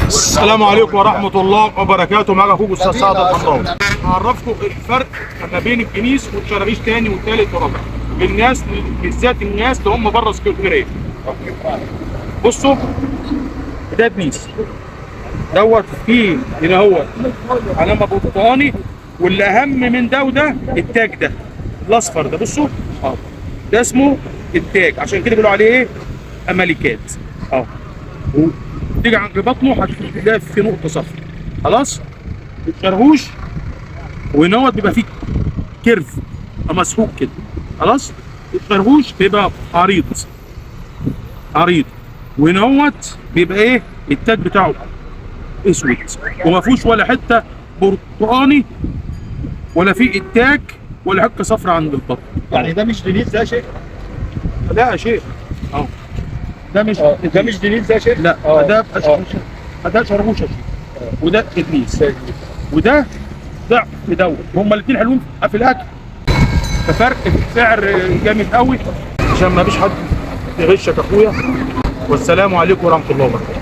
السلام عليكم ورحمة الله وبركاته. معاك اخوك استاذ سعد الحمراوي. هعرفكم الفرق ما بين الدنيس والشرغيش تاني وتالت ورابع للناس، بالذات الناس اللي هم بره اسكندرية. بصوا ده دنيس دوت فيه هنا هو علامة برتقاني، واللي اهم من ده وده التاج ده الاصفر ده. بصوا ده اسمه التاج، عشان كده بيقولوا عليه ايه؟ اماليكات. تيجي عند بطنه هتلاقي في نقطة صفراء. خلاص الشرغوش ونوت بيبقى فيه curve مسحوق كده. خلاص الشرغوش بيبقى عريض عريض، ونوت بيبقى ايه؟ التاج بتاعه اسود وما فيهوش ولا حتة برتقاني ولا فيه التاج ولا حتة صفراء عند البطن. يعني ده مش دنيس ده يا شيخ؟ لا يا شيخ، ده مش ده مش دنيس ده يا شيخ؟ لا ده ده شرغوش يا شيخ، وده دنيس، وده ضعف دوت. هما الاثنين حلوين في الاكل، ففرق في السعر جامد قوي عشان ما فيش حد يغشك اخويا. والسلام عليكم ورحمة الله وبركاته.